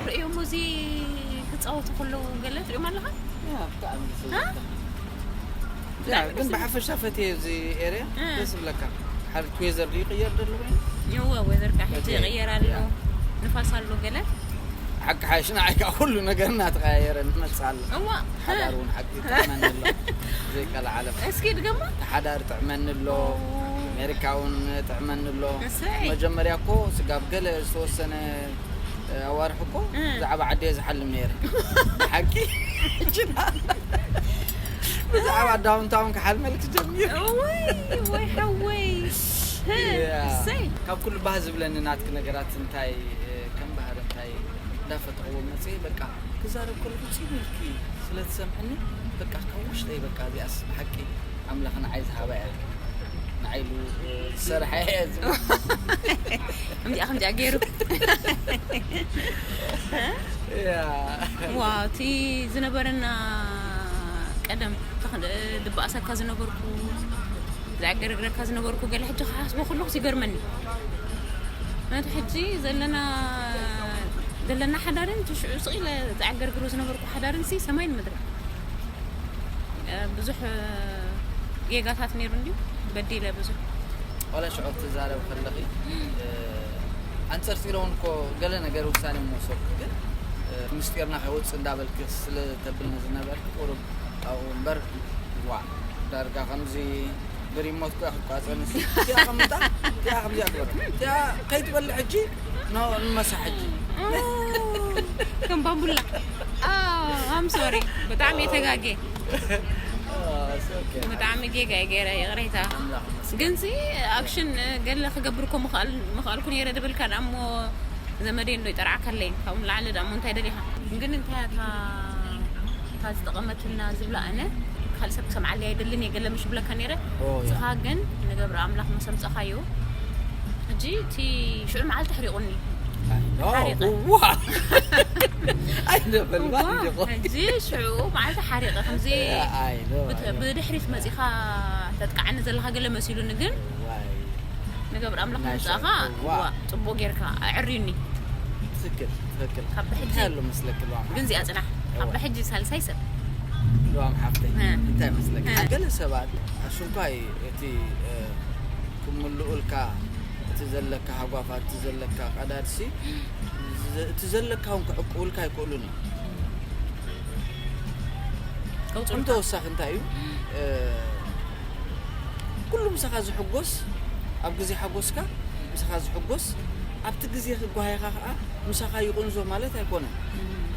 ርእዮም እዚ ክፃወቱ ከለዉ ገለ ትሪኦም ኣለኻ? ያ ብጣዕሚ ደስ እ? ይብለካ። ያ ግን ብሓፈሻ ፈትየ እዚ ኤርያ እ። ደስ ይብለካ። ሓደ እቲ ዌዘር ድዩ ይቕየር ዘሎ ኮይኑ? እወ፣ ወዘር ከዓ ሕጂ ፈትየ። ይቕየር ኣሎ። ያ። ንፋስ ኣሎ ገለ። ሓቂ ሓይሽ ንዓይ ከዓ ኩሉ ነገር እናተቐያየረ ንመፅእ ኣሎ። እዋ። ሓዳር እውን ሓቂ ይጥዕመኒ ኣሎ። ዘይቀልዓለም። እስኪ ድገማ። ሓዳር ጥዕመኒ ኣሎ። ኣሜሪካ እውን ጥዕመኒ ኣሎ። እሰይ። መጀመርያ እኮ ስጋብ ገለ ዝተወሰነ ኣዋርሕ እኮ እ። ብዛዕባ ዓዲ እየ ዝሓልም ነይረ። ሓቂ ብዛዕባ ዳውንታውን ክሓልመልክ ጀሚር። ወይ ወይ ሓወይ። ያ። እሰይ። ካብ ኩሉ ባህ ዝብለኒ ናትክ ነገራት እንታይ ከም ባህር እንታይ እንዳፈተኽዎ መፅእ በቃ ክዛረብ ከለኹ ፅን ኢልኪ ስለ ትሰምዕኒ በቃ ካብ ውሽጠይ በቃ እዚኣስ ብሓቂ ኣምላኽ ንዓይ ዝሃባ እያ። ንዓይ ኢሉ ዝሰርሐ እየ ዝብል። ከምዚኣ ከምዚኣ ገይሩ። ያ። ዋው፣ እቲ ዝነበረና ቀደም ተኽ- ድበኣሰካ ዝነበርኩ፣ ዘዕገረግረካ ዝነበርኩ ገለ ሕጂ ክሓስቦ ከለኹ ይገርመኒ። ምክንያቱ ሕጂ ዘለና ዘለና ሓዳርን እቲ ሽዑ ስቕ ኢለ ዘዕገርግሮ ዝነበርኩ ሓዳርን ሲ ሰማይን ምድሪ። እ፣ ብዙሕ እ፣ ጌጋታት ነይሩ እንድዩ፣ በዲለ ብዙሕ። ዋላ ሽዑ ክትዛረብ ከለኺ እ፣ ኣንጸርጺረ እውን እኮ ገለ ነገር ውሳኔ ምወሰድኩ ግን እ፣ ምስጢርና ከይወጽእ እንዳበልኪ ስለ ተብልኒ ዝነበርኪ ቁሩብ ኣብኡ እምበር ዋ ዳርጋ ከምዚ ብሪሞት እኮ ክትቋጸኒ እቲኣ ከምጣ እቲኣ ከምዚ ኣግበረ እቲኣ ከይትበልዕ ሕጂ ኖ ንመሳ ሕጂ ከም ባምቡላ። ኣም ሶሪ፣ ብጣዕሚ እየ ተጋጌ። ኦኬ ብጣዕሚ ጌጋ እየ ገይረ፣ ይቕሬታ። ኣምላኽ ግን ሲ ኣክሽን ገለ ክገብር እኮ ምኽኣል- ምኽኣልኩ ነይረ ድብልካ ደኣ እሞ ዘመደይ እንዶ ይጠርዓካለይ። ካብኡ ንላዕሊ ደኣ እሞ እንታይ ደሊኻ? ግን እንታይ እታ እታ ዝጠቐመትና ዝብላ ኣነ ካልእ ሰብ ክሰምዓለይ ኣይደልን እየ ገለ ምሽ ብለካ ነይረ። ኦ፣ ያ። ንስኻ ግን ንገብረ ኣምላኽ ምስ ኣምጻኻዮ ሕጂ እቲ ሽዑ መዓልቲ ኣሕሪቑኒ። ሓሪቐ። ዋ ኣይነበልባ እዋ፣ ሕጂ ሽዑ መዓልቲ ሓሪቐ ከምዚ ኣይ ኖ ብት- ብድሕሪት መፂኻ ተጥቃዓኒ ዘለኻ ገለ መሲሉኒ ግን ንገብረ ኣምላኽ ናይ ምምፃእኻ ሸ- እዋ። እዋ፣ ፅቡቅ ጌርካ ኣዕርዩኒ። ትክክል ትክክል ካብ ብሕጂ- እንታይ ኣሎ መስለክ ሎ ግን እዚኣ ፅናሕ ካብ ብሕጂ ሳልሳይ ሰብ ሎም ሓፍተይ እ። እንታይ መስለክ እ። ገለ ሰባት ኣሽንኳይ እቲ እ፣ ክምልኡልካ እቲ ዘለካ ሃጓፋት እቲ ዘለካ ቀዳድሲ እቲ ዘለካ እውን ክዕቅቡልካ ኣይክእሉን እዮም ከውፅኡልካ እንተወሳኺ እንታይ እዩ እ፣ ኩሉ ምሳኻ ዝሕጎስ ኣብ ግዜ ሓጎስካ ምሳኻ ዝሕጎስ ኣብቲ ግዜ ክጓሃይኻ ከዓ ምሳኻ ይቕንዞ ማለት ኣይኮነን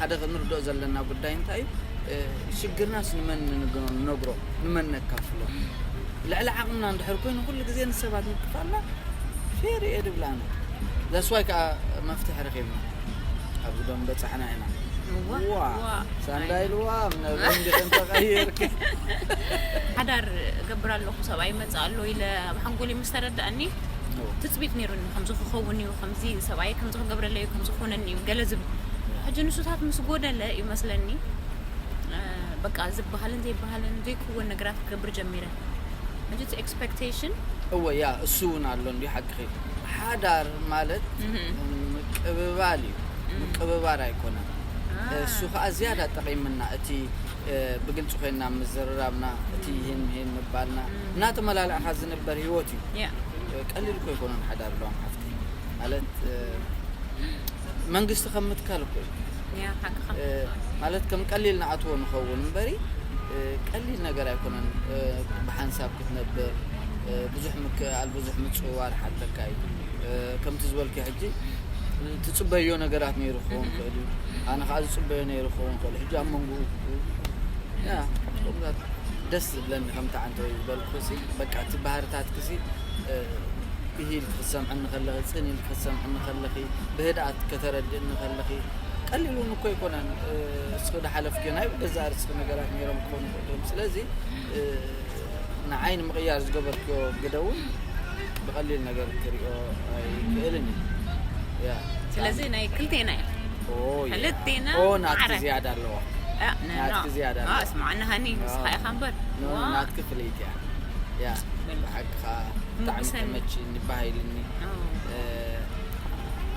ሓደ ክንርድኦ ዘለና ጉዳይ እንታይ እዩ እ፣ ሽግርናስ ንመን ንነግሮ ንመን ነካፍሎ ልዕሊ ዓቕምና እንድሕር ኮይኑ ኩሉ ግዜ ንሰባት ንክፋልና ፌር እየ ድብላና ዛስዋይ ከዓ መፍትሒ ረኺብና ኣብዚ ዶም በፃሕና ኢና እዋ፣ ዋ እዋ። ሳንዳይል ዋ ምነብንዲ እንተቐይርክ ሓዳር እገብር ኣለኹ ሰብኣይ ይመፅእ ኣሎ ኢለ ኣብ ሓንጎለይ ምስ ተረዳእኒ ትፅቢት ነይሩኒ ከምዚ ክኸውን እዩ ከምዚ ሰብኣይ ከምዚ ክገብረለይ እዩ ከምዚ ክኾነኒ እዩ ገለ ዝብል ሕጂ ንሱታት ምስ ጎደለ እዩ መስለኒ እ፣ በቃ ዝበሃልን ዘይበሃልን ዘይክወን ነገራት ክገብር ጀሚረ ሕጂ እቲ ኤክስፔክቴሽን እወ ያ እሱ እውን ኣሎ እንዲ ሓቅኺ ሓዳር ማለት ምቅብባል እዩ ምቅብባር ኣይኮነን እሱ ከዓ ዝያዳ ጠቒምና እቲ እ፣ ብግልፂ ኮይንና ምዝርራብና እቲ ይህን ይህን ምባልና እናተመላለዕካ ዝንበር ህይወት እዩ ያ እ፣ ቀሊል እኮ ኣይኮነን ሓዳር ሎም ሓፍቲ ማለት እ፣ መንግስቲ ከም ምትካል እኮ እዩ ያ ሓቅኻ እ፣ ማለት ከም ቀሊል ንኣትዎ ንኸውን እምበሪ እ፣ ቀሊል ነገር ኣይኮነን እ፣ ብሓንሳብ ክትነብር እ፣ ብዙሕ ምክእኣል ብዙሕ ምፅውዋር ሓተካ እዩ እ፣ ከምቲ ዝበልኪ ሕጂ ትፅበዮ ነገራት ነይሩ ክኸውን ክእል እዩ ኣነ ከዓ ዝፅበዮ ነይሩ ክኸውን ክእል ሕጂ ኣብ መንጎ ያ ከምታት ደስ ዝብለኒ ከምቲ ዓንተወይ ዝበልኩ ሲ በቃ እቲ ባህርታትክሲ እ፣ ብሂል ክትሰምዕኒ ከለኺ ፅን ኢል ክትሰምዕኒ ከለኺ ብህድኣት ከተረድእኒ ከለኺ ቀሊል እውን እኮ ኣይኮነን እ፣ እስኺ ዝሓለፍክዮ ናይ ገዛእ ርእስኺ ነገራት ነይሮም ክኾኑ ይኽእሉ እዮም ስለዚ እ፣ ንዓይ ንምቕያር ዝገበርክዮ ግደ እውን ብቐሊል ነገር ክሪኦ ኣይክእልን እዩ ያ ስለዚ ናይ ክልቴና እዩ ኦ፣ ያ። ክልቴና ኦ፣ ናትኪ ማዕረ። ዝያዳ ኣለዋ እ፣ ነ- ናትኪ ኖ። ዝያዳ ኖ፣ ኣለዋ። እስማዕ፣ ንሃኒ ንስኻ ኖ፣ ኢኻ እምበር። ኖ፣ ዋ። ናትኪ ፍልይቲ እያ። ያ ብሓቅኻ ብጣዕሚ ተመችኒ ባህ ኢልኒ።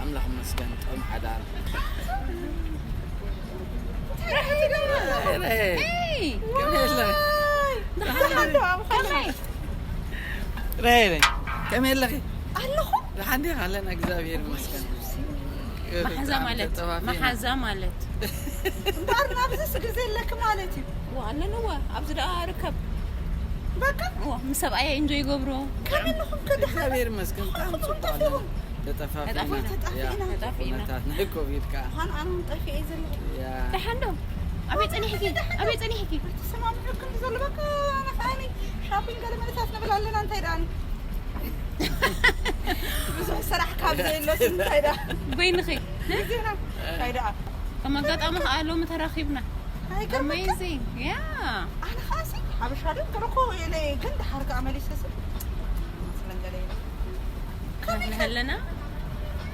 ኣምላኽ ይመስገን ጥዑም ሓዳር። ከመይ ኣለኺ? ደሓን ዲኻ? ኣለና እግዚኣብሔር ይመስገን። መሓዛ ማለት መሓዛ ማለት እምበኣር ናብዚስ ግዜ ኣለኪ ማለት እዩ። ኣለንወ ኣብዚ ደኣ ርከብ በቃ ምስ ሰብኣየ እንጆ ይገብሮ። ከመይ ኣለኹም ከድሓ እግዚኣብሔር ይመስገን ብጣዕሚ ጽቡቕ ኣለና። ተጠፋፊና ተጠፋፊና። ያ፣ ተጠፋፊና። ኩነታት ናይ ኮቪድ ከኣ ምዃን ኣነ እውን ጠፊኤ ዘለኹ። ያ። ደሓን ዶ? ኣበይ ጸኒሕኪ? ኣበይ ጸኒሕኪ? ተሰማሚዑ ክንዲ ዘሎ በቃ ኣነ ከኣኒ ሻፒንግ ገለ መለታት ንብል ኣለና እንታይ ደኣኒ ብዙሕ ስራሕ ካብ ዘየሎስ እንታይ ደኣ በይንኺ ግዜና እንታይ ደኣ ከም ኣጋጣሚ ከዓ ሎሚ ተራኺብና ኣይገርመካ ኣሜዚንግ ያ ኣነ ከኣሲ ሓበሻ ዶ ከረኮ የለ ግን ድሓር ከዓ መሊሰ ስብ ስለንገለ የለ ከመይ ከ ኣለና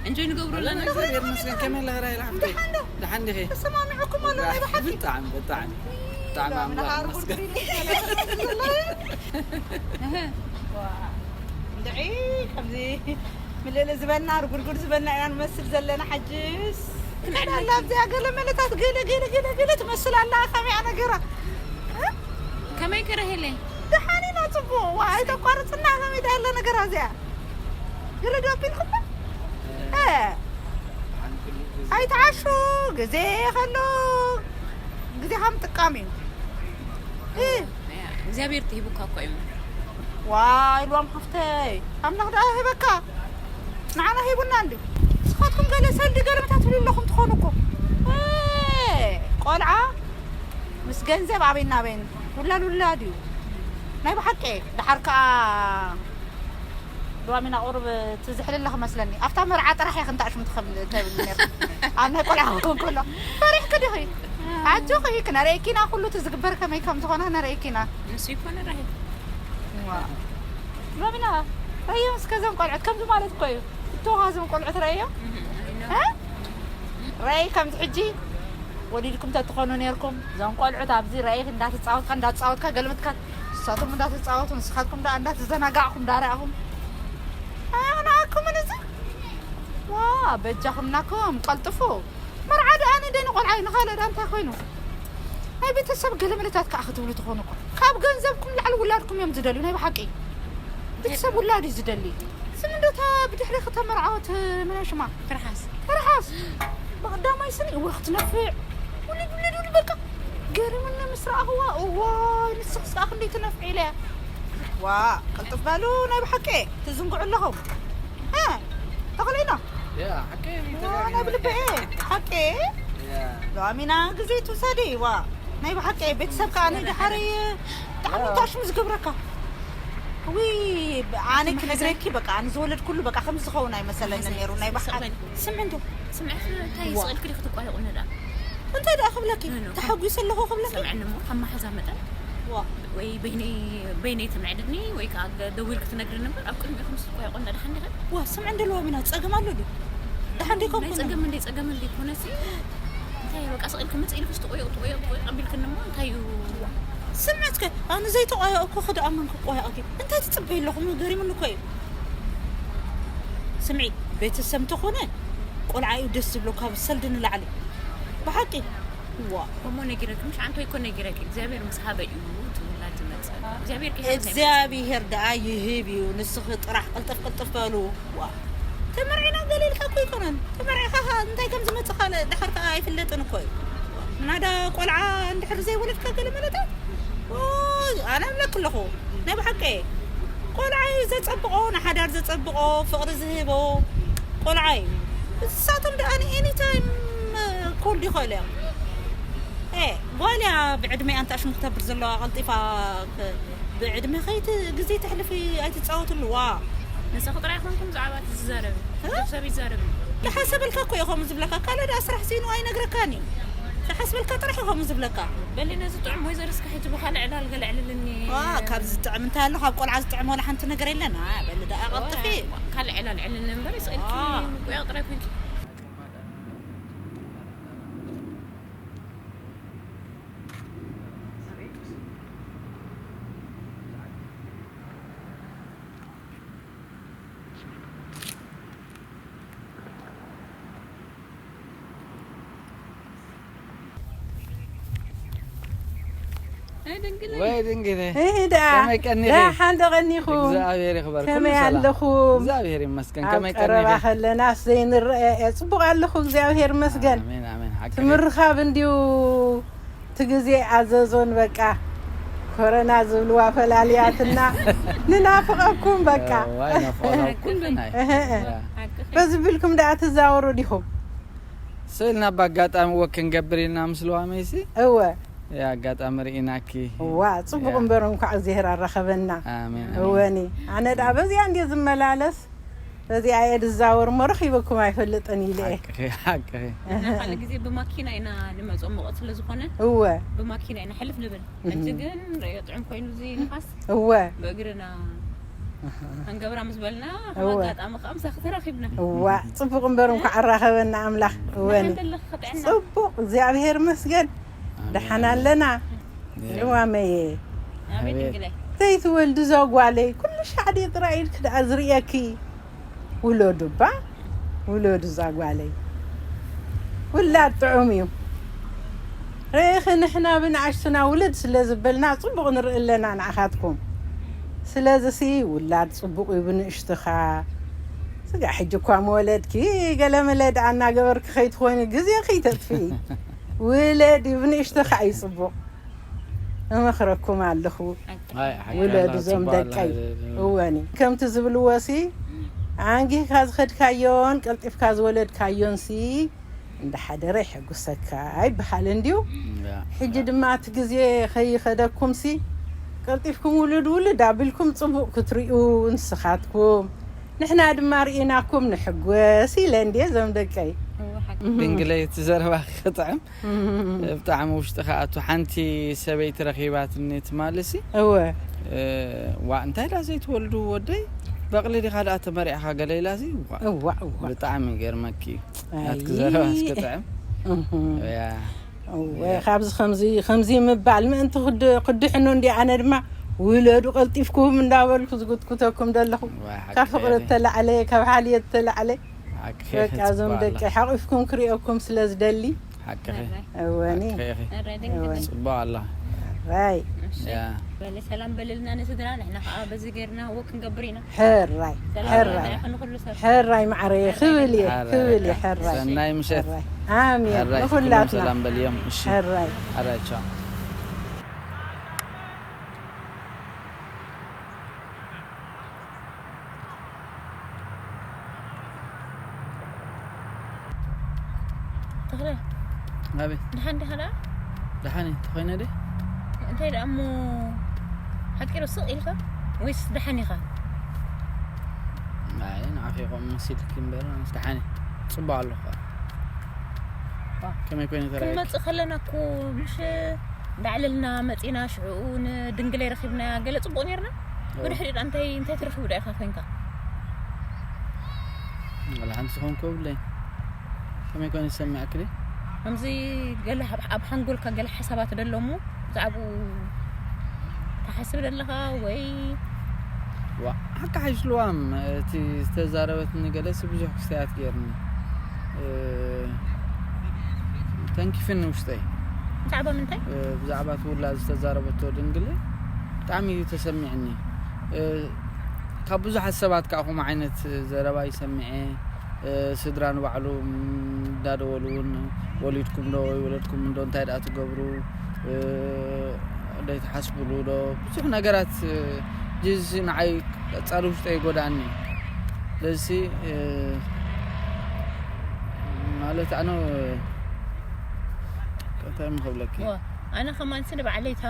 እንጆይ ንገብሮ ኣለና እግዚኣብሔር ይመስገን ከመይ ኣለኻ ራሄል ሓፍተይ ደሓን ዶ ደሓን ዲኺ ተሰማሚዑኩም ኣሎ ናይ ብሓቂ ብጣዕሚ ብጣዕሚ ብጣዕሚ ኣምላኽ ይመስገን እንድዒ ከምዚ ምልእልእ ዝበና ርጉድጉድ ዝበና ኢና ንመስል ዘለና ሓጅስ ክነላ ኣብዚኣ ገለ መለታት ገለ ገለ ገለ ገለ ትመስል ኣላ ከመያ ነገራ ከመይ ክረህለ ደሓን ኢና ፅቡቅ ዋ ኣይተቋርፅና ከመይ ዳ ያለ ነገራ እዚኣ ገለ ዶ ኣቢልኩም ኣይትዓሹ ግዜ ከሎ ግዜ ከም ጥቃም እዩ እግዚኣብሔር ትሂቡካ እኮ እዩ ዋ ኢልዋም ሓፍተይ ኣምላኽ ደኣ ይህበካ ንዓና ሂቡና እንዲ ንስኻትኩም ገለ ሰልዲ ገለ መታትሉ ኣለኹም ትኾኑ እኮ ቆልዓ ምስ ገንዘብ ኣበይና ኣበይን ውላድ ውላድ እዩ ናይ ብሓቂ ድሓር ከዓ ዶሚና ቁሩብ ትዝሕልለ ክመስለኒ ኣብታ መርዓ ጥራሕ ኢኺ እንታሽም ትኸብል ተብል ነርኩ ኣብ ናይ ቆልዓ ክኸውን ከሎ ፈሪሕኪ ዲኺ ኣጆኺ ክነርእየኪና ኩሉ እቲ ዝግበር ከመይ ከም ዝኾነ ክነርእየኪና ንሱ ይኮነ ራሂ ዶሚና ረዮ እስከ ዘን ቆልዑት ከምዚ ማለት እኮ እዩ እተወኻ ዘን ቆልዑት ረዮ ረይ ከምዚ ሕጂ ወሊድኩም ተትኾኑ ነርኩም እዞም ቆልዑት ኣብዚ ረይ እንዳተፃወትካ እንዳተፃወትካ ገልምትካ ንሳቶም እንዳተፃወቱ ንስኻትኩም ደኣ እንዳተዘናጋዕኩም ዳርኣኹም ኣያኽንኣኩምን እዚ ዋ በጃኹም ናኩም ቀልጥፉ መርዓ ደኣ ንደኒ ቆልዓይ ንኻልእ ደኣ እንታይ ኮይኑ ናይ ቤተሰብ ገለመለታት ከዓ ክትብሉ ትኾኑ እኮ ካብ ገንዘብኩም ላዕሊ ውላድኩም እዮም ዝደልዩ ናይ ብሓቂ ቤተሰብ ውላድ እዩ ዝደሊ ስም እንደታ ብድሕሪ ክተመርዓወት መናሽማ ትርሓስ ትርሓስ ብቐዳማይ ስኒ እወ ክትነፍዕ ውልድ ውልድ ውልድ በቃ ገርምኒ ምስ ረኣኽዋ እዋይ ንስኽስ ከዓ ክንደይ ትነፍዒ ኢለያ ዋ ቅልጥፍ በሉ ናይ ብሓቂ ትዝንግዑ ኣለኹም ተኽሊና ናይ ብልበ ሓቂ ሎሚና ግዜ ትውሰዲ ዋ ናይ ብሓቂ ቤተሰብ ከዓ ንድሓሪ ብጣዕሚ ታሽሙ ዝገብረካ ዊ ኣነ ክነግረኪ በቃ ኣነ ዝወለድኩሉ በቃ ከም ዝኸውን ኣይመሰለኒ ነይሩ ናይ ብሓቂ ስምዒ እንዶ ስምዒ እንታይ ይስእልክ ዲኺ ትቋየቑ ነዳ እንታይ ደኣ ክብለኪ ተሓጒሰ ኣለኹ ክብለኪ ስምዕኒ እሞ ከም ማሓዛ መጠን ዋ ወይ በይነይ በይነይ ትምዕድኒ ወይ ከዓ ገ- ደዊልኪ ትነግርኒ እምበር ኣብ ቅድሚኡ ከም ዝትቆየቆ እንዳ ደሓን ዲኸ ዋ ስምዒ እንደለዋ ሚና ጸገም ኣሎ ድዩ ደሓን ዲኮም ናይ ጸገም እንደ ጸገም እንደ ኮነሲ እንታይ በቃ ስቕ ኢልኪ ምጽእ ኢልኪ ዝትቆየቁ ትቆየቁ ትቆየቁ ኣቢልክኒ እሞ እንታይ እዩ ስምዕትከ ኣነ ዘይተቆየቁ ክድኣመን ክቆየቁ እንታይ ትጽበይ ኣለኹም ገሪሙኒ እኮ እዩ ስምዒ ቤተሰብ እንተኾነ ቆልዓ እዩ ደስ ዝብሎ ካብ ሰልዲ ንላዕሊ ብሓቂ ዋ እሞ ነጊረኪ ምሽ ኣንተ እኮ ነጊረኪ እግዚኣብሔር ምስ ሃበ እዩ ትውላ ትመጽእ እግዚኣብሔር ከ እግዚኣብሔር ደኣ ይህብ እዩ ንስኺ ጥራሕ ቅልጥፍ ቅልጥፍ በሉ ዋ ተመርዒና ገለ ኢልካ እኮ ይኮነን ተመርዒኻ እንታይ ከም ዝመጽእ ካልእ ድሓር ከኣ ኣይፍለጥን እኮ እዩ ናዳ ቆልዓ እንድሕር ዘይወለድካ ገለ መለታ ኣነ እብለኪ ኣለኹ ናይ ብሓቂ ቆልዓ እዩ ዘጸብቖ ንሓዳር ዘጸብቖ ፍቕሪ ዝህቦ ቆልዓ እዩ ንሳቶም ደኣ ንኤኒታይም ኮልድ ይኽእሉ እዮም ጓል እያ ብዕድመ ኣንታ ሽሙ ክተብር ዘለዋ ቀልጢፋ ብዕድመ ከይቲ ግዜ ተሕልፊ ኣይትፃወትሉ ዋ ንስኺ ጥራይ ኮንኩም ብዛዕባ እቲ ዝዛረብ ሰብ ይዛረብ ዝሓሰበልካ እኮ እዩ ከምኡ ዝብለካ ካልእ ደኣ ስራሕ ስኢኑ ኣይነግረካን እዩ ዝሓስበልካ ጥራሕ እዩ ከምኡ ዝብለካ በሊ ነዚ ጥዑም ወይዘር እስከ ሕጂ ብካልእ ዕላል ገለ ዕልልኒ ዋ ካብ ዝጥዕም እንታይ ኣሎ ካብ ቆልዓ ዝጥዕም ወላ ሓንቲ ነገር የለን ኣ በሊ ደኣ ቀልጥፊ ካልእ ዕላል ዕልልኒ እምበር ይስእልኪ ምቁያቕ ጥራይ ኮንኪ ኣቤት። ወይ ድንግለ። እህ ደኣ። ከመይ ቀኒኺ? ደሓን ዶ ቀኒኹም? እግዚኣብሔር ይኽበር። ኩሉ ከመይ ሰላም። ኣለኹም? እግዚኣብሔር ይመስገን። ኣብ ከመይ ቀረባ ቀኒኺ? ከለናስ ዘይንረአ እየ። ጽቡቕ ኣለኹ፣ እግዚኣብሔር ይመስገን። ኣሜን፣ ኣሜን። ሓቂ እቲ እዩ። ምርኻብ እንድዩ እቲ ግዜ ኣዘዞን በቃ ኮረና ዝብልዋ ፈላልያትና ንናፍቐኩም በቃ። ዋይ፣ ናፍቖና ኩልና እዩ። እህ፣ እህ። ያ። በዚ ቢልኩም ደኣ ትዛወሩ ዲኹም? ስእልና ብኣጋጣሚ ወክ ክንገብር ኢልና ምስ ለዋመይሲ እወ። ያ ኣጋጣሚ ርኢናኪ። እዋ፣ ጽቡቅ ያ። እምበር እንኳዕ እግዚኣብሔር ኣራኸበና። ኣሜን፣ ኣሜን። እወኒ፣ ኣነ ደኣ በዚኣ እንድየ ዝመላለስ፣ በዚኣ እየ ዝዛወር እሞ ረኺበኩም ኣይፈልጥን ኢለ እየ። ሓቅኺ፣ ሓቅኺ። ንሕና ካልእ ግዜ ብማኪና ኢና ንመጾም ሙቐት ስለ ዝኾነ፣ እወ። ብማኪና ኢና ሕልፍ ንብል። እህ። ሕጂ ግን ርእዮ ጥዑም ኮይኑ እዚ ንፋስ፣ እወ። ብእግርና ክንገብራ ምስ በልና፣ ከም እወ። ኣጋጣሚ ከኣ ምሳኺ ተራኺብና። እዋ፣ ጽቡቕ እምበር እንኳዕ ኣራኸበና ኣምላኽ። እወኒ። ደሓን ደለኺ ጥዕና? ጽቡቕ፣ እግዚኣብሔር ይመስገን። ኣሜን፣ ደሓን ኣሜን። ኣለና። ኣሜን። ልዋመየ። ኣቤት ኣቤት። ድንግለይ። ዘይትወልዲ እዛ ጓለይ፣ ኩሉ ሻዕ ድየ ጥራይ ኢልኪ ደኣ ዝርእየኪ። ውለዱ እባ፣ ውለዱ እዛ ጓለይ። ውላድ ጥዑም እዩ። ርኢኺ፣ ንሕና ብንኣሽቱና ውለድ ስለ ዝበልና ጽቡቕ ንርኢ ኣለና ንዓኻትኩም። ስለዚሲ ውላድ ጽቡቕ እዩ ብንእሽቱኻ። ስጋ ሕጂ እኳ መወለድኪ ገለ መለ ደኣ እናገበርኪ ከይትኾኒ ግዜኺ ተጥፍኢ። ውለድ እዩ ብንእሽቱኻ እዩ ጽቡቕ። እመኽረኩም ኣለኹ። ኣይ፣ ሓቂ ውለዱ ኣላ፣ እዞም ጽቡቕ ኣላ። ደቀይ። እወኒ፣ ከምቲ ዝብልዎ ሲ፣ ኣንጊህካ ዝኸድካዮን ቀልጢፍካ ዝወለድካዮን ሲ፣ እንዳሓደረ ይሐጉሰካ ይበሃል እንድዩ። ያ፣ ሕጂ ያ። ድማ እቲ ግዜ ከይኸደኩም ሲ፣ ቀልጢፍኩም ውልድ ውልድ ኣቢልኩም ጽቡቕ ክትርእዩ ንስኻትኩም። ንሕና ድማ ርኢናኩም ንሕጎስ ኢለ እንድየ እዞም ደቀይ። እወ፣ ሓቂ። እህ። ድንግለይ፣ እቲ ዘረባኺ ክጥዕም። እህ። ብጣዕሚ ውሽጥኻ ኣቱ። ሓንቲ ሰበይቲ ረኺባትኒ ትማሊ ሲ። እወ። እ፣ ዋ፣ እንታይ ኢላ ዘይትወልዱ ወደይ? በቕሊ ዲኻ ደኣ ተመሪዕኻ ገለ ኢላ ሲ? ዋ። እዋ፣ እዋ። ብጣዕሚ ይገርመኪ እዩ። ኣይ። ናትኪ ዘረባ እስኪ ጥዕም። እህ። ያ። እወ፣ ያ። ካብዚ ከምዚ፣ ከምዚ ምባል ምእንቲ ክድ-፣ ክድሕኑ እንዲ ኣነ ድማ ውለዱ ቀልጢፍኩም እንዳበልኩ ዝጉትጉተኩም ዘለኹ። ዋ፣ ሓቂ ካብ ፍቕሪ ኢኺ። እተላዕለ፣ ካብ ሓልዮት እተላዕለ። ሓቂ በቃ እዞም ጽቡቕ ደቂ ኣላ። ሓቂፍኩም ክሪኦኩም ስለ ዝደሊ። ሓቂ ኢኺ። እወኒ። ሓቂ ኢኺ። ኣረ፣ ድንግል እወኒ። ጽቡቕ ኣላ። ራይ። እሺ። ያ። በለ ሰላም በልልና ንስድራ፣ ንሕና ከዓ በዚ ገይርና ወክ ክንገብር ኢና። ሕራይ። ሰላም ሕራይ። ይኹን ንኹሉ ሰብ። ሕራይ ማዕረየ፣ ክብል እየ፣ ሕራይ ክብል እየ፣ በቃ። ሕራይ። ሰናይ ምሸት። ሕራይ። ኣሜን። ሕራይ፣ ንኹላትና። ሰላም በልዮም። እሺ። ሕራይ። ሕራይ፣ ቻው። ተኽለ። ኣቤት። ደሓን ዲኻ ደኣ? ደሓን እየ። ተኾይነ ደ? እንታይ ደኣ እሞ ሓቂሩ ስቕ ኢልካ? ወይስ ደሓን ኢኻ? ኣይ፣ ንዓኺ ከምኡ መሲልኪ እምበር፣ ኣነስ ደሓን እየ። ጽቡቕ ኣለኹ። ዋ። ከመይ ኮይነ ተራእየኪ? ክንመጽእ ከለና እኮ ምሽ እንዳዕለልና መጺና፣ ሽዑ ንድንግለይ ረኺብናያ፣ ገለ ጽቡቕ ኔርና። ኦ። ብድሕሪኡ ደኣ እንታይ፣ እንታይ ተረኺቡ ደኣ ኢኻ ኮይንካ? ዋላ ሓንቲ ዝኾንኩ የብለይን። ከመይ ኮነ ዝሰምዐኪ? ከምዚ ገለ ኣብ፣ ኣብ ሓንጎልካ ገለ ሓሳባት ደሎ እሞ ብዛዕባኡ ትሓስብ ደለኻ ወይ? ዋ፣ ሓቂ ሓይሽ ልዋም፣ እቲ ዝተዛረበትኒ ገለሲ ብዙሕ ክስተያት ገይርኒ። እ፣ ተንኪፍኒ ውሽጠይ። ብዛዕባ ምንታይ? እ፣ ብዛዕባ እቲ ውላድ ዝተዛረበቶ ድንግል ብጣዕሚ እዩ ተሰሚዕኒ። እ፣ ካብ ብዙሓት ሰባት ከዓ ከምኡ ዓይነት ዘረባ ይሰምዐ። እ፣ ስድራ ንባዕሉ እንዳደወሉ እውን ወሊድኩም ዶ ወይወለድኩም እንዶ እንታይ ደኣ ትገብሩ፣ እ፣ ደይትሓስብሉ ዶ ብዙሕ ነገራት፣ እ፣ ጅዚ ንዓይ ቀጻሊ ውሽጠይ ይጎድኣኒ። ስለዚ፣ እ፣ ማለት ኣነ እንታይ ምኸብለኪ? ዋ፣ ኣነ ከማንሲ ንባዕለይ እታ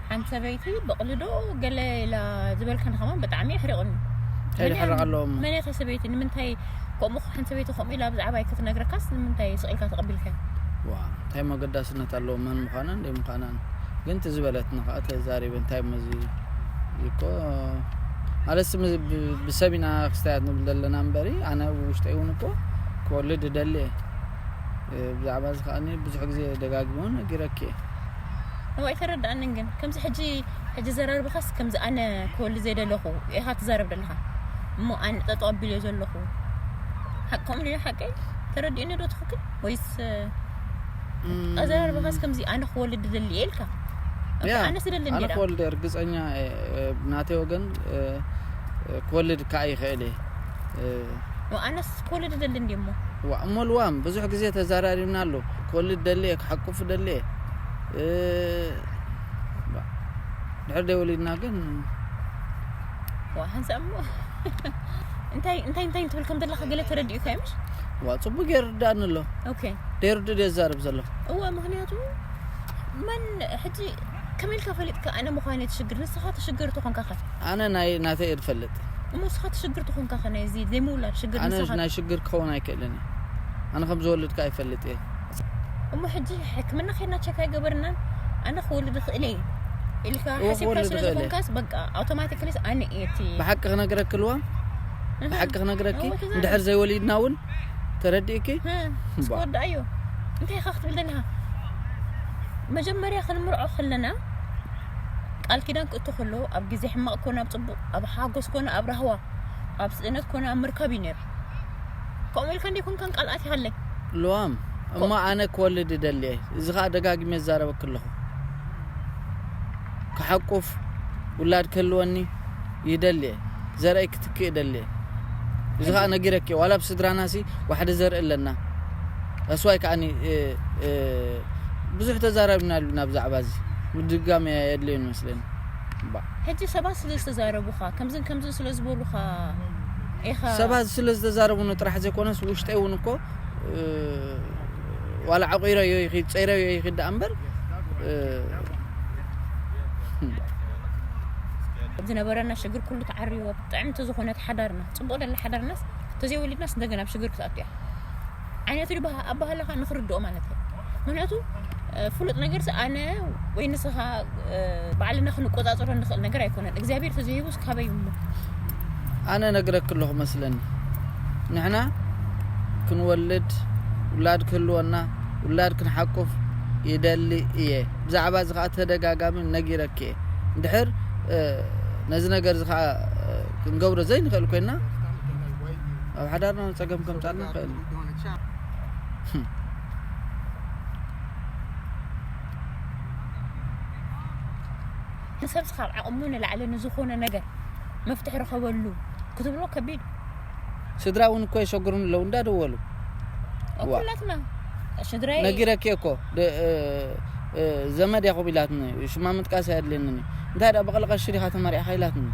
ሓንቲ ሰበይቲ በቕሊ ዶ ገለ ኢላ ዝበልካኒ ከማን ብጣዕሚ የሕሪቑኒ። እንታይ መን እያ፣ ዝሕረቕ ኣለዎ እሞ? መን እያ እታ ሰበይቲ? ንምንታይ ከምኡ ሓንቲ ሰበይቲ ከምኡ ኢላ ብዛዕባይ ክትነግረካስ ንምንታይ ስቕ ኢልካ ተቐቢልካያ? ዋ፣ እንታይ መገዳስነት ኣለዎ መን ምዃናን ደይ ምዃናን? ግን እቲ ዝበለትና ኸዓ ተዛሪበ እንታይ እሞ እዚ እኮ ማለት ብ-፣ ብ-፣ ብሰብ ኢና ክስታያት ንብል ዘለና እምበሪ ኣነ ውሽጠይ እውን እኮ ክወልድ እደሊ እየ። እ፣ ብዛዕባ እዚ ከዓኒ ብዙሕ ግዜ ደጋጊመ እውን ነጊረኪ እየ። እሞ ኣይተረድኣንን ግን። ከምዚ ሕጂ፣ ሕጂ ዘራርብኻስ ከምዚ ኣነ ክወልድ ዘይደለኹ ኢኻ ትዛረብ ደለኻ። እሞ ኣነ ጠጠው ኣቢለዮ ዘለኹ። ሓቅ ከምኡ ድዩ ሓቀይ? ተረዲኡኒ ዶ ትኽክል? ወይስ፣ እ፣ እም። ኣዘራርባኻስ ከምዚ ኣነ ክወልድ ደሊ እየ ኢልካ? ያ፣ ኣነስ ደሊ ኣነ እንዲዳ ክወልድ እየ። ርግፀኛ እየ፣ እ፣ ብናተይ ወገን፣ እ፣ እ፣ ክወልድ ከዓ ይኽእል እየ። እ፣ ኣነስ ክወልድ ደሊ እንዲ እሞ ዋ፣ እሞ ልዋም ብዙሕ ግዜ ተዛራሪብና ኣሎ። ክወልድ ደሊ እየ፣ ክሓቁፍ ደሊ እየ። እ፣ ዋ፣ ድሕር ደይ ወሊድና ግን ዋ፣ ሓንሳብ እሞ እንታይ እንታይ እንታይ ትብል ከም ዘለካ ገለ ተረዲኡካ እዩ ምሽ? ዋ፣ ፅቡቅ ገይሩ ርዳእኒ ኣሎ። ኦኬ። ደይርዱ ደዛርብ ዘሎ። እወ፣ ምክንያቱ መን ሕጂ ከመይ ኢልካ ፈሊጥካ ኣነ ምዃነ ትሽግር? ንስኻ ትሽግር ትኾንካ ኸ? ኣነ ናይ ናተይ እየ ዝፈልጥ። እሞ ንስኻ ትሽግር ትኾንካ ኸ? ናይዚ ዘይምውላድ ሽግር ኣነ ንስኻ ናይ ሽግር ክኸውን ኣይክእልን እየ። ኣነ ከም ዝወልድ ከዓ ይፈልጥ እየ። እሞ ሕጂ ሕክምና ኸድና ቸክ ኣይገበርናን። ኣነ ክወልድ እኽእል እየ ኢልካ እወ፣ ሓሲብካ ክወልድ ስለ እኽእል እየ። ዝኾንካስ በቃ ኣውቶማቲካሊስ ኣነ እየ እቲ ብሓቂ ክነግረኪ ልዋም፣ እህ። ብሓቂ ክነግረኪ እወ፣ ተዛረብ። እንድሕር ዘይወሊድና እውን ተረዲእኪ እ፣ እስኪ ወዳእዮ። እንታይ ኢኻ ክትብል ዘለኻ? መጀመርያ ክንምርዖ ከለና ቃል ኪዳን ክእቶ ከሎ ኣብ ግዜ ሕማቕ ኮነ ኣብ ጽቡቕ፣ ኣብ ሓጎስ ኮነ ኣብ ራህዋ፣ ኣብ ስእነት ኮነ ኣብ ምርካብ እዩ ነይሩ። ከምኡ ኢልካ እንደ ኮንካን ቃል ኣቲኻለይ። ልዋም እሞ ኣነ ክወልድ ይደሊ እየ። እዚ ከዓ ደጋጊመ ይዛረበኪ ኣለኹ። ክሓቁፍ ውላድ ክህልወኒ ይደሊ እየ። ዘርአይ ክትክእ ይደሊ እየ። እዚ ከዓ ነጊረኪ እየ። ዋላ ኣብ ስድራናሲ ዋሕደ ዘርኢ ኣለና። ኣስዋይ ከዓኒ እ፣ እ፣ ብዙሕ ተዛራቢና ኣሉና ብዛዕባ እዚ። ምድጋም የድልዮን ይመስለኒ። እባ። ሕጂ ሰባት ስለ ዝተዛረቡኻ ከምዝን ከምዝን ስለ ዝበሉኻ ኢኻ ሰባት ስለ ዝተዛረቡኒ ጥራሕ ዘይኮነስ ውሽጠይ እውን እኮ እ፣ ዋላ ዓቂረዮ ይኺድ፣ ፀይረዮ ይኺድ ደኣ እምበር እ፣ ዝነበረና ሽግር ኩሉ ተዓርይዎ ጥዕምቲ ዝኾነት ሓዳርና፣ ጽቡቕ ደላ ሓዳርናስ ተዘይወሊድናስ እንደገና ኣብ ሽግር ክትኣቱ እያ። ዓይነት ድባ ኣባህላኻ ንኽርድኦ ማለት እዩ። ምክንያቱ እ፣ ፍሉጥ ነገርሲ ኣነ ወይ ንስኻ እ፣ ባዕልና ክንቆጻጸሮ ንኽእል ነገር ኣይኮነን። እግዚኣብሔር ተዘይህቡስ ካበይ እሞ? ኣነ ነግረክ ኣለኹ መስለኒ። ንሕና ክንወልድ ውላድ ክህልወና ውላድ ክንሓቁፍ ይደሊ እየ። ብዛዕባ እዚ ከዓ ተደጋጋሚ ነጊረክ እየ። እንድሕር እ፣ ነዚ ነገር እዚ ከዓ እ፣ ክንገብሮ ዘይንኽእል ኮይና ኣብ ሓዳርና ጸገም ከምጻልና ይኽእል እዩ። ንሰብስ ካብ ዓቕሙ ንላዕሊ ንዝኾነ ነገር መፍትሒ ረኸበሉ ክትብሎ ከቢድ እዩ። ስድራ እውን እኮ የሸግሩን ኣለዉ እንዳደወሉ። ዋ። ኩላትና ስድራይ ነጊረኪ እኮ ደ- እ- እ- ዘመድ ያኹብ ኢላትኒ። ሽማ ምጥቃስ ኣየድልየንን እዩ። እንታይ ደኣ በቕሊ ቀሺ ዲኻ ተመሪዕኻ ኢላትኒ።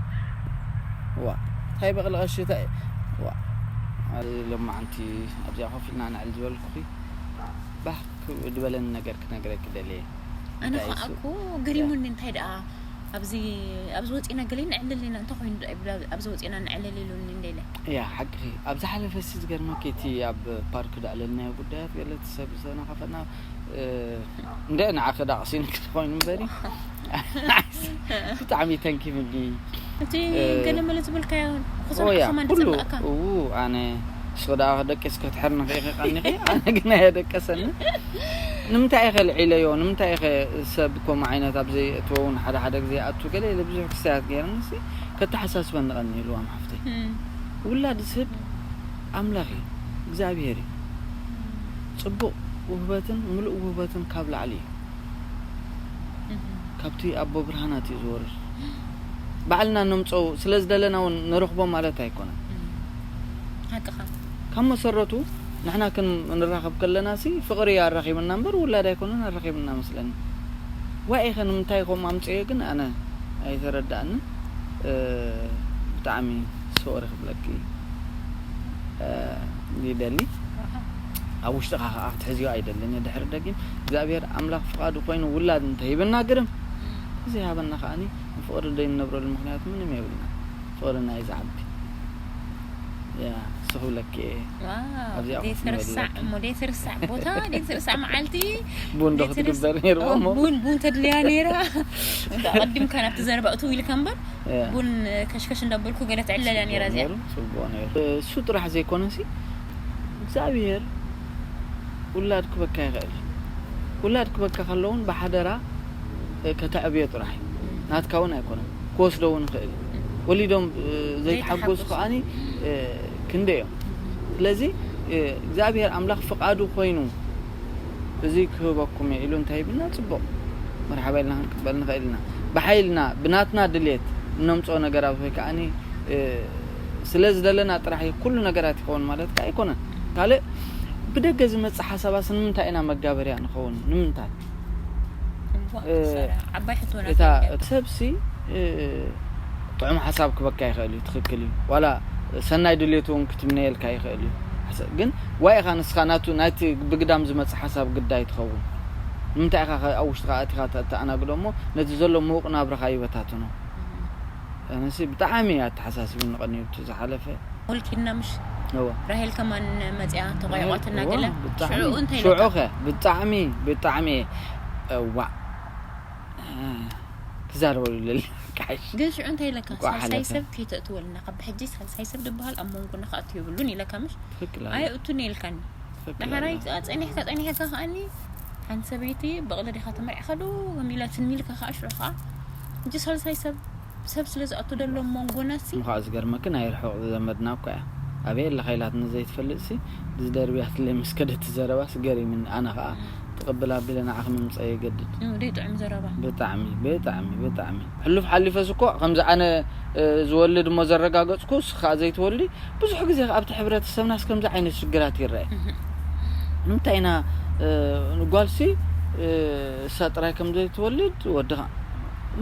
ዋ፣ እንታይ በቕሊ ቀሺ እንታይ? ዋ፣ ሎማዓንቲ ኣብዚኣ ኮፍ ኢልና ንዕል ዝበልኩኺ ባህ ክብ- ዝበለኒ ነገር ክነግረኪ ደልየ። ኣነ እንታይ ከዓ እሱ? እኮ ገሪሙኒ። እንታይ ደኣ ኣብዚ ኣብዚ ወፂና ገለ ንዕልል ኢና፣ እንታይ ኮይኑ ደኣ ይብላ፣ ኣብዚ ወፂና ንዕልል ኢሉኒ እንደ ኢለ። ያ፣ ሓቅኺ። ኣብ ዝሓለፈ ሲ ዝገርመኪ እቲ ኣብ ፓርክ ደዕለልናዮ ጉዳያት ገለ እቲ ሰብ ዝተናኸፈና እ፣ እንደ ንዓኺ ዳቕሲን ክትኮይኑ እምበሪ ብጣዕሚ ተንኪፍኒ። እቲ እ፣ ገለመለ ዝበልካዮ ኦ ያ፣ ክሰምዕካ ኩሉ ዝጸበኣካ እው፣ ኣነ ንስኺ ደኣ ደቂስ ክትሕርኒ ኢኺ ቀኒኺ፣ ኣነ ግን ኣየደቀሰኒ። ንምንታይ ኢኸ ልዒለዮ? ንምንታይ ኢኸ ሰብ ከምኡ ዓይነት ኣብ ዘየእትዎ እውን ሓደ ሓደ ግዜ ይኣቱ ገለ ኢለ ብዙሕ ክስታት ገይረኒ ሲ ከተሓሳስበኒ ቀኒ ኢልዋም ሓፍተይ። እም፣ ውላድ ዝህብ ኣምላኽ እዩ፣ እግዚኣብሄር እዩ። ጽቡቕ ውህበትን ምሉእ ውህበትን ካብ ላዕሊ እዩ። እም፣ ካብቲ ኣቦ ብርሃናት እዩ ዝወርድ። ባዕልና ነምጽኦ ስለ ዝደለና እውን ንረኽቦ ማለት ኣይኮነን። እም። ሓቅኻ። ካብ መሰረቱ ንሕና ክንራኸብ ከለና ሲ ፍቕሪ እዩ ኣራኺብና እምበር ውላድ ኣይኮነን ኣራኺብና መስለኒ። ዋይ ኢኸ ንምንታይ ከምኡ ኣምጽኦ ግን ኣነ ኣይተረዳእንን። እ፣ ብጣዕሚ ሶሪ ክብለኪ እ፣ ይደሊ። ኣብ ውሽጥኻ ከዓ ክትሕዝዮ ኣይደልን እየ። ድሕሪ ደጊም እግዚኣብሔር ኣምላኽ ፍቓዱ ኮይኑ ውላድ እንተሂብና ግርም፣ ዘይሃበና ከዓኒ ንፍቕሪ ዘይንነብረሉ ምኽንያት ምንም የብልና። ፍቕርና እዩ ዝዓቢ። ያ፣ ንሱ ክብለኪ እየ። ዋው፣ ኣብዚኣ ኮፍ ዘይትርሳዕ ንበል። እሞ ዘይትርሳዕ ቦታ፣ ዘይትርሳዕ መዓልቲ። ቡን ዶ ዘይትርስ- ክትግበር ነይርዎ ኦ፣ እሞ? ቡን ቡን ተድልያ ነይራ። እንዳ ቀዲምካ ናብቲ ዘረባ እትው ኢልካ እምበር ያ። ቡን ከሽከሽ እንዳበልኩ ገለ ትዕለል እያ ነይራ እዚኣ። ነይሩ፣ ጽቡቕ ነይሩ። እሱ ጥራሕ ዘይኮነሲ እግዚኣብሔር ውላድ ክበካ ይኽእል እዩ። ውላድ ክበካ ከለውን ብሓደራ እ፣ ከተዕብዮ ጥራሕ እዩ። ናትካ እውን ኣይኮነን። ክወስዶ እውን ይኽእል እዩ። ወሊዶም እ፣ ዘይተሓጎሱ ዘይተሓጎሱ። ከዓኒ እ፣ ክንደይ እዮም። ስለዚ እ፣ እግዚኣብሔር ኣምላኽ ፍቓዱ ኮይኑ እዚ ክህበኩም እየ ኢሉ እንታይ ይብልና ጽቡቕ። መርሓባ ኢልና ክንቅበል ንኽእል ኢና። ብሓይልና ብናትና ድሌት እነምፅኦ ነገራት ወይ ከዓኒ ስለ ዝደለና ጥራሕ ኩሉ ነገራት ይኸውን ማለት ከ ኣይኮነን። ካልእ ብደገ ዝመፅእ ሓሳባስ ንምንታይ ኢና መጋበርያ ንኸውን? ንምንታይ? ዓባይ ሕቶና እታ ሰብሲ ጥዑም ሓሳብ ክበካ ይኽእል እዩ፣ ትኽክል እዩ። ዋላ ሰናይ ድሌቱ እውን ክትምነየልካ ይኽእል እዩ። ግን ዋይ ኢኻ ንስኻ ናቱ ናይቲ ብግዳም ዝመፅእ ሓሳብ ግዳይ ትኸውን? ንምንታይ ኢኻ ኣብ ውሽጥኻ ኣቲኻ ተኣናግዶ እሞ ነቲ ዘሎ ምውቕ ናብራኻ ይበታትኖ? ኣነሲ ብጣዕሚ ኣተሓሳሲቡ ንቐኒብቲ ዝሓለፈ ወልኪድና ምሽ እወ ራሄል ከማን መፅያ ተቋይቋትና ገለ ብጣዕሚ ሽዑ እንታይ ሽዑ ኢለካ? ኸ ብጣዕሚ ብጣዕሚ እዋ ትዛረበሉ ለለ ቃሽ ግን ሽዑ እንታይ ኢለካ? እንኳዕ ሳልሳይ ሓለፈ። ሰብ ከይተእትወልና ካብ ሕጂ ሳልሳይ ሰብ ዝበሃል ኣብ መንጎና ክኣቱ የብሉን ኢለካ ምሽ? ትክክል ኣየእቱን ኢልካኒ። ትክክል ዳሕራይ ኣላ። ፀኒሕካ ፀኒሕካ ከዓኒ ሓንቲ ሰበይቲ በቕሊ ዲኻ ተመርዕኻ ዶ ከሚላ ትኒልካ ከዓ ሽዑ ከዓ እንጂ ሳልሳይ ሰብ ሰብ ስለ ዝኣቱ ደሎ መንጎና ሲ ምዃ ዝገርመኪ ናይ ርሑቕ ዘመድና እኳ እያ ኣበይ ኣለኻ ኢላትኒ ዘይትፈልጥ ሲ ዝደርብያትለይ ምስ ከደት ዘረባስ ገሪምኒ ኣነ ከዓ ትቕብል ኣቢለ ንዓኺ ምምፀ የገድድ ደይ ጥዑም ዘረባ ብጣዕሚ ብጣዕሚ ብጣዕሚ ሕሉፍ ሓሊፈስ እኮ ከምዚ ኣነ እ፣ ዝወልድ እሞ ዘረጋገፅኩ እስኻ ዘይትወልዲ ብዙሕ ግዜ ኣብቲ ሕብረተሰብናስ ከምዚ ዓይነት ሽግራት ይረአ ንምንታይ ኢና እ፣ ንጓልሲ እ፣ እሳ ጥራይ ከም ዘይትወልድ ወድኻ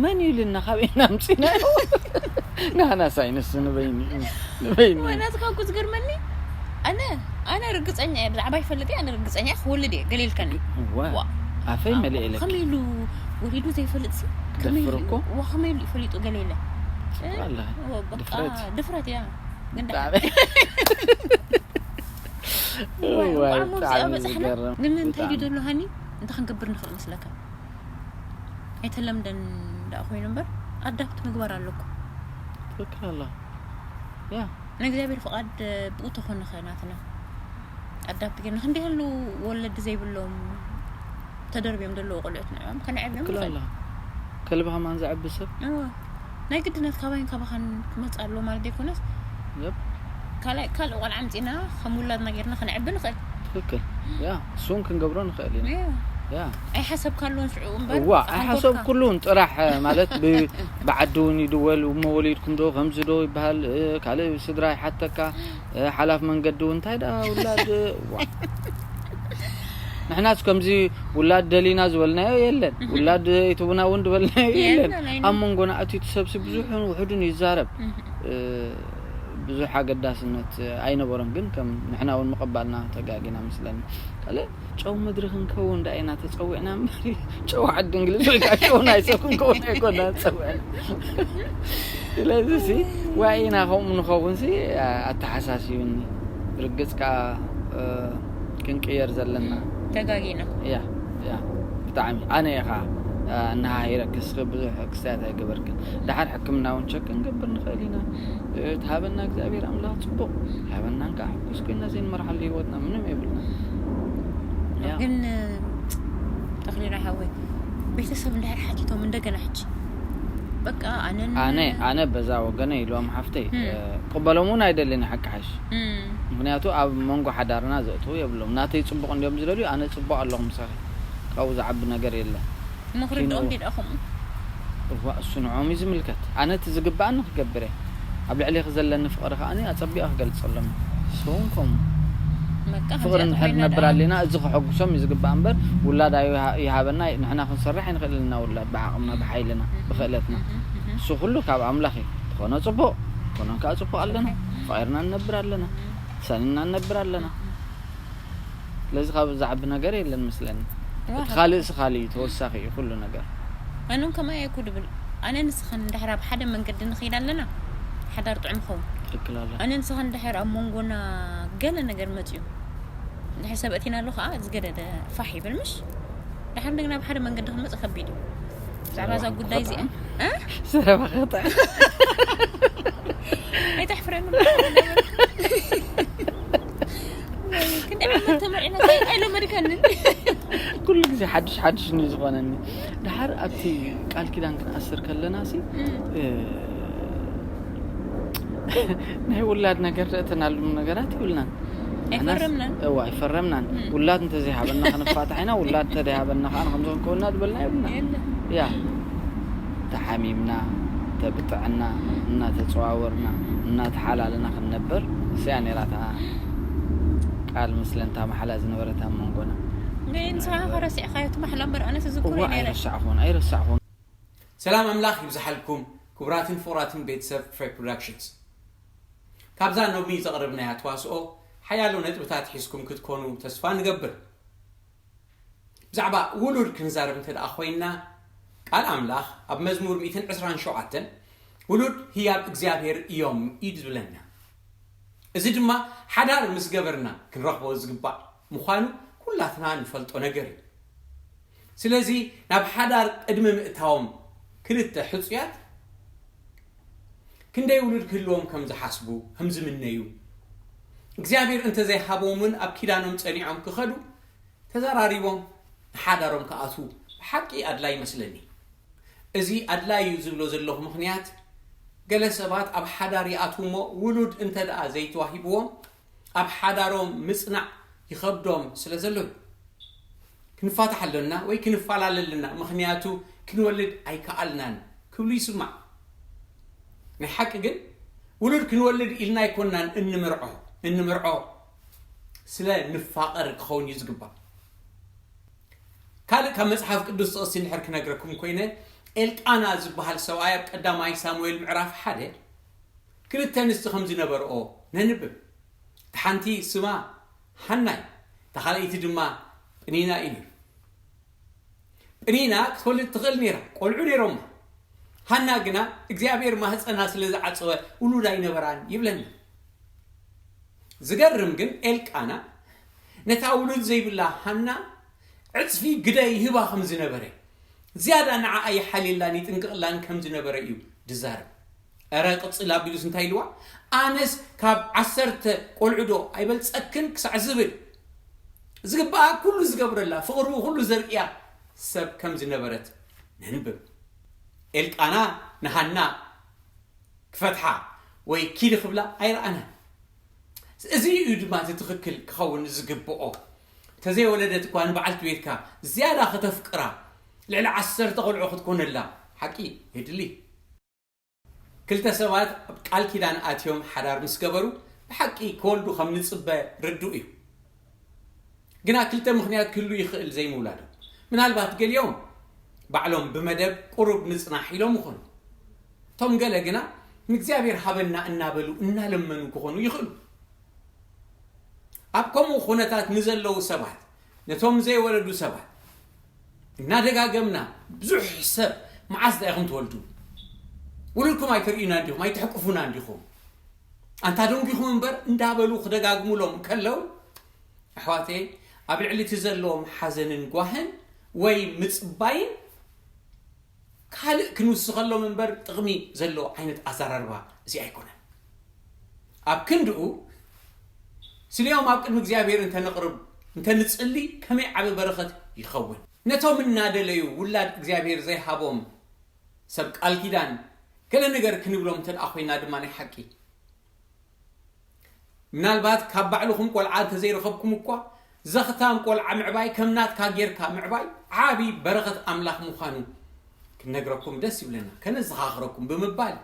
መን ኢልና ካበይ ናምፂናዮ ንሃና ሳይንስ ንበይኒ ንበይኒ ናትካ እኮ ዝገርመኒ ኣነ ኣነ ርግፀኛ እየ ብዛዕባ ይፈልጥ እየ ኣነ ርግፀኛ እየ ክወልድ እየ ገለ ኢልካኒ ዋ ዋ ኣፈይ መሊእ ኢለኪ ከመይ ኢሉ ወሊዱ ዘይፈልጥ ሲ ከመይ ደፍር ኢሉ- እኮ። ዋ ከመይ ኢሉ ይፈሊጡ ገለ ኢለ ኣላ በቃ ድፍረት ድፍረት እያ ግን ብጣዕሚ ደሓን- ዋይ እንኳዕ ኣብዚ ብጣዕሚ በፃሕና ዝገርም ግን እንታይ ድዩ ብጣዕሚ። ዘሎ ሃኒ እንታይ ክንገብር ንኽእል መስለካ ኣይተለምደን ደኣ ኮይኑ እምበር ኣዳፕት ምግባር ኣለኩ ትክክል ኣላ ያ ንእግዚኣብሔር ፍቓድ ብኡ ተኾነ ኸ ናትና ኣዳፕት ግን ክንደይ ኣለዉ ወለዲ ዘይብሎም ተደርብዮም ዘለዉ ቆልዑት ንዕኦም ከነዕብዮም ትክክል ንኽእል ኣላ ከልቢ ከማን ዘዕቢ ሰብ እወ። ናይ ግድነት ካባይን ካባኻን ክመፅእ ኣለዎ ማለት ዘይኮነስ ዘብ ካልእ ካልእ ቆልዓ ኣምፂና ከም ውላድና ጌርና ከነዕቢ ንኽእል ትክክል ያ እሱን ክንገብሮ ንኽእል ኢና እወ። ያ ኣይሓሰብካሉን ሽዑ እምበር እዋ ኣኾንኮርካ። ኣይሓሰብኩሉን ጥራሕ ማለት ብ- ብዓዲ እውን ይድወል እሞ ወሊድኩም ዶ ከምዚ ዶ ይበሃል እ፣ ካልእ ስድራ ይሓተካ እ፣ ሓላፍ መንገዲ እውን እንታይ ዳ ውላድ እዋ ንሕናስ ከምዚ ውላድ ደሊና ዝበልናዮ የለን ውላድ ይትቡና እውን ዝበልናዮ የለን የለን፣ ኣይነ- ኣብ መንጎና ኣትዩ እቲ ሰብሲ ብዙሕን ውሕዱን ይዛረብ እ፣ ብዙሕ ኣገዳስነት ኣይነበሮን ግን ከም ንሕና እውን ምቕባልና ተጋጊና ምስለኒ ካልእ ጨው ምድሪ ክንከውን ዳ ኢና ተፀዊዕና እምበር ጨው ዓዲ እንግሊዝ ወይ ከዓ ጨው ናይ ሰብ ክንከውን ኣይኮና ተፀዊዕና ስለዚ ሲ ዋይ ኢና ከምኡ ንኸውን ሲ ኣተሓሳሲብኒ ርግፅ ከዓ እ፣ ክንቅየር ዘለና ተጋጊና ያ ያ ብጣዕሚ ኣነ ኢኻ እናሃሂረክ እስኺ ብዙሕ ክስታያት ኣይገበርክን ድሓር ሕክምና እውን ቸክ ክንገብር ንኽእል ኢና ትሃበና እግዚኣብሔር ኣምላኽ ፅቡቕ ሃበናን ከዓ ሕጉስ ኮይና ዘይንመርሓሉ ህይወትና ምንም የብልና ያ ግን ተኽሊና ሓወይ ቤተሰብ እንድሕር ሓቲቶም እንደገና ሕጂ በቃ ኣነን ኣነ ኣነ በዛ ወገነ ኢልዎም ሓፍተይ እም። እ፣ ቅበሎም እውን ኣይደልን ሓቂ ሓሽ እም፣ ምክንያቱ ኣብ መንጎ ሓዳርና ዘእትዉ የብሎም ናተይ ፅቡቕ እንዲዮም ዝደልዩ ኣነ ፅቡቕ ኣለኹ ምሳኺ ካብኡ ዝዓቢ ነገር የለን እሞ ክርድኦም ኪኖ- ዲዳ ከምኡ እዋ እሱ ንዖም እዩ ዝምልከት ኣነ እቲ ዝግባኣኒ ክገብር እየ ኣብ ልዕሌኺ ዘለኒ ፍቕሪ ከዓኒ ኣፀቢቐ ክገልፀሎም ሰውን ከምኡ በቃ ፍቕሪ ከምዚኣ እንድሕር ኮይና ነብር ደኣ። ኣለና እዚ ከሐጉሶም እዩ ዝግባእ እምበር ውላድ ኣዩ- ይሃበና ንሕና ክንሰርሕ ኣይንኽእልን ኢና ውላድ ብዓቕምና ብሓይልና ብኽእለትና እህ፣ እህ። እሱ ኩሉ ካብ ኣምላኽ እዩ ዝኾነ ፅቡቕ ዝኾነ ከዓ ፅቡቕ ኣለና ፈቒርና ንነብር ኣለና ሰኒና ንነብር ኣለና ስለዚ ካብ ዝዓቢ ነገር የለን ምስለኒ ዋ፣ እቲ ካልእ ሲ ካልእ እዩ ተወሳኺ እዩ ኩሉ ነገር ኣነ እውን ከምኣ እየ እኮ ድብል ኣነ ንስኽን እንድሕር ኣብ ሓደ መንገዲ ንኸይድ ኣለና ሓዳር ጥዑም ይኸውን ትክክል ኣለ ኣነ ንስኽን እንድሕር ኣብ መንጎና ገለ ነገር መፅዩ እንድሕር ሰብ እቲና ኣሎ ከዓ ዝገደደ ፋሕ ይብል ምሽ ድሓር እንደገና ኣብ ሓደ መንገዲ ክንመፅ ከቢድ እዩ ብዛዕባ እዛ ጉዳይ እዚኣ እ? ዘረባ ክጥዕ ኣይተሕፍረኒ ክንደይ ዓመት ተመሪዕና ኣይለመድካንን ኩሉ ግዜ ሓድሽ ሓድሽ ኒ ዝኾነኒ ድሓር ኣብቲ ቃል ኪዳን ክንኣስር ከለና ሲ እ፣ ናይ ውላድ ነገር ርእተናሉ ነገራት ይብልናን ኣይፈረምናን። እዋ ኣይፈረምናን። ውላድ እንተዘይሃበና ክንፋታሕ ኢና። ውላድ እንተዘይሃበና ከዓ ንከምዚ ክንከውና ዝበልና የብልና። ያ ተሓሚምና፣ ተብጥዕና፣ እናተፀዋወርና፣ እናተሓላለና ክንነብር እዚኣ ነይራታ ቃል ምስለንታ መሓላ ዝነበረታ መንጎና። ንስኻ ከረሲዕካዮ እቲ ማሕላ እምበር ኣነ ተዘክሮ እዋ ነይረ። ኣይረሳዕኹን ኣይረሳዕኹን። ሰላም ኣምላኽ ይብዝሓልኩም ክቡራትን ፍቑራትን ቤተሰብ ፍሬ ፕሮዳክሽንስ። ካብዛ ኖሚ ዘቕርብናያ ተዋስኦ ሓያሎ ነጥብታት ሒዝኩም ክትኮኑ ተስፋ ንገብር። ብዛዕባ ውሉድ ክንዛረብ እንተ ደኣ ኮይንና፣ ቃል ኣምላኽ ኣብ መዝሙር ሚእትን ዕስራን ሸውዓተን ውሉድ ህያብ እግዚኣብሔር እዮም እዩ ዝብለና። እዚ ድማ ሓዳር ምስ ገበርና ክንረኽቦ ዝግባእ ምዃኑ ኩላትና ንፈልጦ ነገር እዩ። ስለዚ ናብ ሓዳር ቅድሚ ምእታዎም ክልተ ሕጹያት ክንደይ ውሉድ ክህልዎም ከም ዝሓስቡ ከም ዝምነዩ እግዚኣብሔር እንተዘይሃቦም እውን ኣብ ኪዳኖም ጸኒዖም ክኸዱ ተዘራሪቦም ንሓዳሮም ክኣትዉ ብሓቂ ኣድላይ ይመስለኒ። እዚ ኣድላይ እዩ ዝብሎ ዘለኹ ምኽንያት ገለ ሰባት ኣብ ሓዳር ይኣትዉ እሞ ውሉድ እንተ ደኣ ዘይተዋሂብዎም ኣብ ሓዳሮም ምጽናዕ ይኸብዶም ስለ ዘሎ እዩ። ክንፋታሕ ኣሎና ወይ ክንፈላለ ኣለና ምኽንያቱ ክንወልድ ኣይከኣልናን ክብሉ ይስማዕ። ናይ ሓቂ ግን ውሉድ ክንወልድ ኢልና ኣይኮናን እንምርዖ እንምርዖ ስለ ንፋቐር ክኸውን እዩ ዝግባእ። ካልእ ካብ መጽሓፍ ቅዱስ ጥቕሲ እንድሕር ክነግረኩም ኮይነ ኤልቃና ዝበሃል ሰብኣይ ኣብ ቀዳማይ ሳሙኤል ምዕራፍ ሓደ ክልተ ኣንስቲ ከም ዝነበርኦ ነንብብ። እታ ሓንቲ ስማ ሃና እዩ፣ እታ ካልኣይቲ ድማ ጵኒና እዩ ነይሩ። ጵኒና ክትወልድ ትኽእል ነይራ፣ ቆልዑ ነይሮማ። ሃና ግና እግዚኣብሔር ማህፀና ስለ ዝዓፀወ ውሉድ ኣይነበራን ይብለና። ዝገርም ግን ኤልቃና ነታ ውሉድ ዘይብላ ሃና ዕፅፊ ግደ ይህባ ከም ዝነበረ ዝያዳ ንዓኣ ይሓልየላን ይጥንቅቕላን ከም ዝነበረ እዩ ዝዛረብ። እረ ቅፅል ኣቢሉስ እንታይ ኢልዋ? ኣነስ ካብ ዓሰርተ ቆልዑ ዶ ኣይበልፀክን ክሳዕ ዝብል ዝግባኣ ኩሉ ዝገብረላ ፍቕሩ ኩሉ ዘርእያ ሰብ ከም ዝነበረት ነንብብ። ኤልቃና ንሃና ክፈትሓ ወይ ኪድ ክብላ ኣይረኣናን። እዚ እዩ ድማ እቲ ትኽክል ክኸውን ዝግብኦ። እንተዘይወለደት እኳ ንበዓልቲ ቤትካ ዝያዳ ከተፍቅራ ልዕሊ ዓሰርተ ቆልዑ ክትኮነላ ሓቂ የድሊ። ክልተ ሰባት ኣብ ቃል ኪዳን ኣትዮም ሓዳር ምስ ገበሩ ብሓቂ ክወልዱ ከም ንጽበ ርዱእ እዩ። ግና ክልተ ምኽንያት ክህሉ ይኽእል ዘይምውላዶም። ምናልባት ገሊኦም ባዕሎም ብመደብ ቁሩብ ንጽናሕ ኢሎም ይኾኑ። እቶም ገለ ግና ንእግዚኣብሔር ሃበና እናበሉ እናለመኑ ክኾኑ ይኽእሉ። ኣብ ከምኡ ኩነታት ንዘለዉ ሰባት ነቶም ዘይወለዱ ሰባት እናደጋገምና ብዙሕ ሰብ መዓስ ዳ ኢኹም ትወልዱ? ውሉድኩም ኣይተርእዩና እንዲኹም ኣይተሕቅፉና እንዲኹም ኣንታ ደንጊኹም እምበር እንዳበሉ ክደጋግሙሎም ከለዉ ኣሕዋተይ ኣብ ልዕሊ እቲ ዘለዎም ሓዘንን ጓህን ወይ ምፅባይን ካልእ ክንውስኸሎም እምበር ጥቕሚ ዘለዎ ዓይነት ኣዘራርባ እዚ ኣይኮነን። ኣብ ክንድኡ ስሊኦም ኣብ ቅድሚ እግዚኣብሔር እንተንቕርብ እንተንጽሊ ከመይ ዓቢ በረኸት ይኸውን። ነቶም እናደለዩ ውላድ እግዚኣብሔር ዘይሃቦም ሰብ ቃል ኪዳን ገለ ነገር ክንብሎም እንተ ደኣ ኮይና ድማ ናይ ሓቂ ምናልባት ካብ ባዕልኹም ቆልዓ እንተዘይረኸብኩም እኳ ዘኽታም ቆልዓ ምዕባይ ከም ናትካ ጌርካ ምዕባይ ዓቢ በረኸት ኣምላኽ ምዃኑ ክንነግረኩም ደስ ይብለና ከነዘኻኽረኩም ብምባል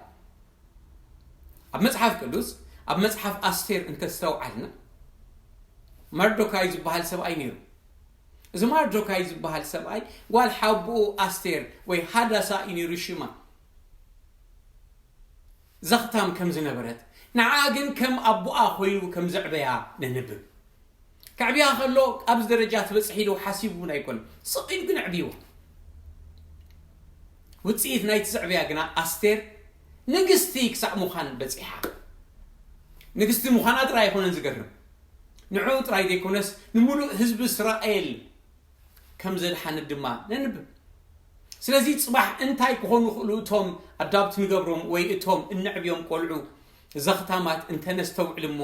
ኣብ መጽሓፍ ቅዱስ ኣብ መጽሓፍ ኣስቴር እንተስተውዓልና መርዶካይ ዝበሃል ሰብኣይ ነይሩ። እዚ ማርዶካይ ዝበሃል ሰብኣይ ጓል ሓብኡ ኣስቴር ወይ ሃዳሳ እዩ ነይሩ ሽማ። ዘኽታም ከም ዝነበረት ንዓ ግን ከም ኣቦኣ ኮይኑ ከም ዘዕበያ ነንብብ። ከዕብያ ከሎ ኣብዚ ደረጃ ትበፅሕ ኢሉ ሓሲቡ እውን ኣይኮን ስቕ ኢሉ ግን ኣዕብይዋ። ውፅኢት ናይቲ ዘዕብያ ግና ኣስቴር ንግስቲ ክሳዕ ምዃን በፂሓ። ንግስቲ ምዃና ጥራይ ኣይኮነን ዝገርም ንዕኡ ጥራይ ዘይኮነስ ንምሉእ ህዝቢ እስራኤል ከም ዘድሓነት ድማ ነንብብ። ስለዚ ፅባሕ እንታይ ክኾኑ ይኽእሉ እቶም ኣዳብት ንገብሮም ወይ እቶም እነዕብዮም ቆልዑ ዘኽታማት እንተነስተውዕል እሞ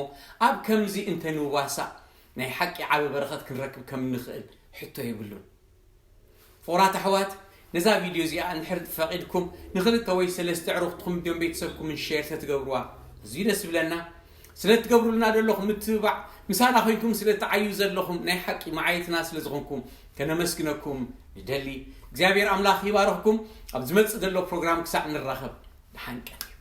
ኣብ ከምዚ እንተንዋሳእ ናይ ሓቂ ዓቢ በረኸት ክንረክብ ከም እንኽእል ሕቶ የብሉን። ፍቑራት ኣሕዋት ነዛ ቪድዮ እዚኣ እንድሕር ፈቒድኩም ንኽልተ ወይ ሰለስተ ዕሩኽትኹም ድዮም ቤተሰብኩምን ሼር ተትገብርዋ እዙዩ ደስ ይብለና። ስለ እትገብሩልና ዘለኹም ምትብባዕ፣ ምሳና ኮይንኩም ስለ እትዓዩ ዘለኹም ናይ ሓቂ መዓይትና ስለ ዝኾንኩም ከነመስግነኩም ንደሊ። እግዚኣብሔር ኣምላኽ ይባርኽኩም። ኣብ ዝመጽእ ዘሎ ፕሮግራም ክሳዕ ንራኸብ ደሓን ቀን።